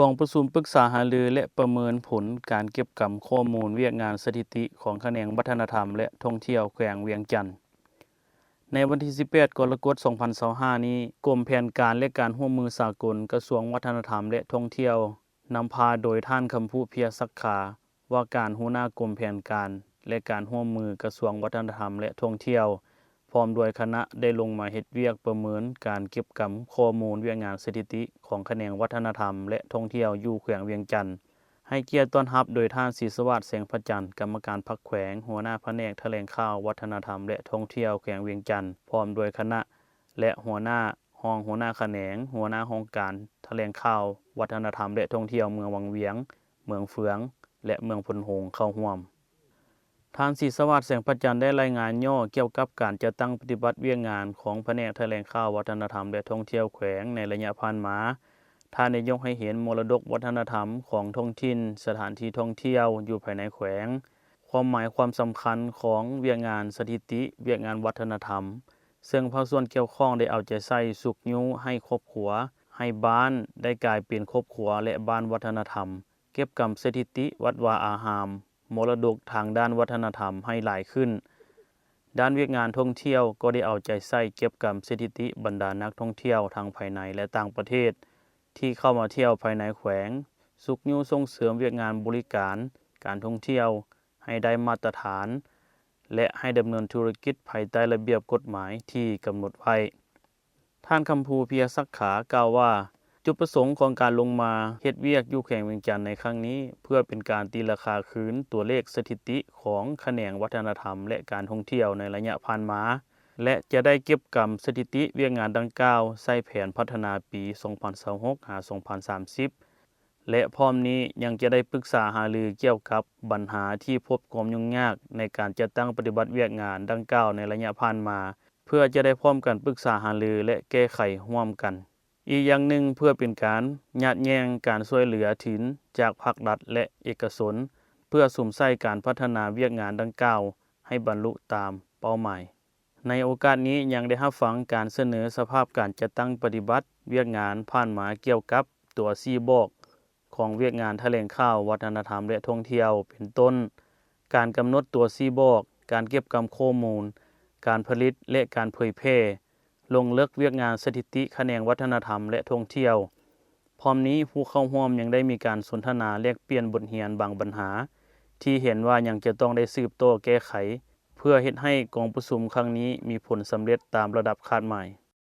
ກອງປະຊຸມປຶກສາຫາລື ແລະ ປະເມີນຜົນການເກັບກຳຂໍ້ມູນວຽກງານສະຖິຕິຂອງຂະແໜງວັດທະນະທຳ ແລະ ທ່ອງທ່ຽວແຂວງວຽງຈັນ. ໃນວັນທີສິບແປດ ກໍລະກົດ ສອງພັນຊາວຫ້ານີ້, ກົມແຜນການ ແລະ ການຮ່ວມມືສາກົນ ກະຊວງວັດທະນະທຳ ແລະ ທ່ອງທ່ຽວ ນຳພາໂດຍທ່ານ ຄຳພູ ເພຍສັກຂາ ວ່າການຫົວໜ້າກົມແຜນການ ແລະ ການຮ່ວມມື ກະຊວງວັດທະນະທຳ ແລະ ທ່ອງທ່ຽວ ພ້ອມດ້ວຍຄະນະ ໄດ້ລົງມາເຮັດວຽກປະເມີນການເກັບກຳຂໍ້ມູນວຽກງານສະຖິຕິຂອງຂະແໜງວັດທະນະທຳ ແລະ ທ່ອງທ່ຽວ ຢູ່ແຂວງວຽງຈັນ, ໃຫ້ກຽດຕ້ອນຮັບໂດຍທ່ານ ສີສະຫວາດ ແສງພະຈັນ ກຳມະການພັກແຂວງ, ຫົວໜ້າພະແນກຖະແຫຼງຂ່າວ ວັດທະນະທຳ ແລະ ທ່ອງທ່ຽວແຂວງວຽງຈັນ ພ້ອມດ້ວຍຄະນະ ແລະ ຫົວໜ້າ, ຮອງຫົວໜ້າຂະແໜງ, ຫົວໜ້າຫ້ອງການຖະແຫຼງຂ່າວ ວັດທະນະທຳ ແລະ ທ່ອງທ່ຽວເມືອງວັງວຽງ, ເມືອງເຟືອງ ແລະ ເມືອງໂພນໂຮງ ເຂົ້າຮ່ວມ. ທ່ານ ສີສະຫວາດ ແສງພະຈັນ ໄດ້ລາຍງານຫຍໍ້ກ່ຽວກັບການຈັດຕັ້ງປະຕິບັດວຽກງານຂອງພະແນກຖະແຫຼງຂ່າວ ວັດທະນະທຳ ແລະ ທ່ອງທ່ຽວແຂວງໃນໄລຍະຜ່ານມາ. ທ່ານໄດ້ຍົກໃຫ້ເຫັນມໍລະດົກວັດທະນະທຳຂອງທ້ອງຖິ່ນ, ສະຖານທີ່ທ່ອງທ່ຽວຢູ່ພາຍໃນແຂວງ, ຄວາມໝາຍຄວາມສຳຄັນຂອງວຽກງານສະຖິຕິ, ວຽກງານວັດທະນະທຳ, ເຊິ່ງພາກສ່ວນກ່ຽວຂ້ອງໄດ້ເອົາໃຈໃສ່ຊຸກຍູ້ໃຫ້ຄອບຄົວ, ໃຫ້ບ້ານໄດ້ກາຍເປັນຄອບຄົວ ແລະ ບ້ານວັດທະນະທຳ, ເກັບກຳສະຖິຕິວັດວາອາຮາມ, ມໍລະດົກທາງດ້ານວັດທະນະທຳໃຫ້ຫຼາຍຂຶ້ນ. ດ້ານວຽກງານທ່ອງທ່ຽວກໍໄດ້ເອົາໃຈໃສ່ເກັບກຳສະຖິຕິບັນດານັກທ່ອງທ່ຽວທັງພາຍໃນ ແລະ ຕ່າງປະເທດ ທີ່ເຂົ້າມາທ່ຽວພາຍໃນແຂວງ, ຊຸກຍູ້ສົ່ງເສີມວຽກງານບໍລິການການທ່ອງທ່ຽວໃຫ້ໄດ້ມາດຕະຖານ ແລະ ໃຫ້ດຳເນີນທຸລະກິດພາຍໃຕ້ລະບຽບກົດໝາຍທີ່ກຳນົດໄວ້. ທ່ານ ຄຳພູ ເພຍສັກຂາ ກ່າວວ່າ ຈຸດປະສົງຂອງການລົງມາເຮັດວຽກຢູ່ແຂວງວຽງຈັນໃນຄັ້ງນີ້ ເພື່ອເປັນການຕີລາຄາຄືນຕົວເລກສະຖິຕິຂອງຂະແໜງວັດທະນະທຳ ແລະ ການທ່ອງທ່ຽວໃນໄລຍະຜ່ານມາ ແລະ ຈະໄດ້ເກັບກຳສະຖິຕິວຽກງານດັ່ງກ່າວໃສ່ແຜນພັດທະນາປີສອງພັນຊາວຫົກ ຫາ ສອງພັນສາມສິບ ແລະ ພ້ອມນີ້ຍັງຈະໄດ້ປຶກສາຫາລືກ່ຽວກັບບັນຫາທີ່ພົບຄວາມຫຍຸ້ງຍາກໃນການຈັດຕັ້ງປະຕິບັດວຽກງານດັ່ງກ່າວໃນໄລຍະຜ່ານມາ ເພື່ອຈະໄດ້ພ້ອມກັນປຶກສາຫາລື ແລະ ແກ້ໄຂຮ່ວມກັນ. ອີກຢ່າງໜຶ່ງ ເພື່ອເປັນການຍາດແຍ່ງການຊ່ວຍເຫຼືອທຶນຈາກພາກລັດ ແລະ ເອກະຊົນ ເພື່ອສຸມໃສ່ການພັດທະນາວຽກງານດັ່ງກ່າວໃຫ້ບັນລຸຕາມເປົ້າໝາຍ. ໃນໂອກາດນີ້ຍັງໄດ້ຮັບຟັງການສະເໜີສະພາບການຈັດຕັ້ງປະຕິບັດວຽກງານຜ່ານມາກ່ຽວກັບຕົວຊີ້ບອກຂອງວຽກງານຖະແຫຼງຂ່າວ ວັດທະນະທຳ ແລະ ທ່ອງທ່ຽວ ເປັນຕົ້ນ ການກຳນົດຕົວຊີ້ບອກ, ການເກັບກຳຂໍ້ມູນ, ການຜະລິດ ແລະ ການເຜີຍແຜ່, ລົງເລິກວຽກງານສະຖິຕິຂະແໜງວັດທະນະທຳ ແລະ ທ່ອງທ່ຽວ. ພ້ອມນີ້ ຜູ້ເຂົ້າຮ່ວມຍັງໄດ້ມີການສົນທະນາແລກປ່ຽນບົດຮຽນບາງບັນຫາ ທີ່ເຫັນວ່າຍັງຈະຕ້ອງໄດ້ສືບຕໍ່ແກ້ໄຂ ເພື່ອເຮັດໃຫ້ກອງປະຊຸມຄັ້ງນີ້ມີຜົນສຳເລັດຕາມລະດັບຄາດໝາຍ.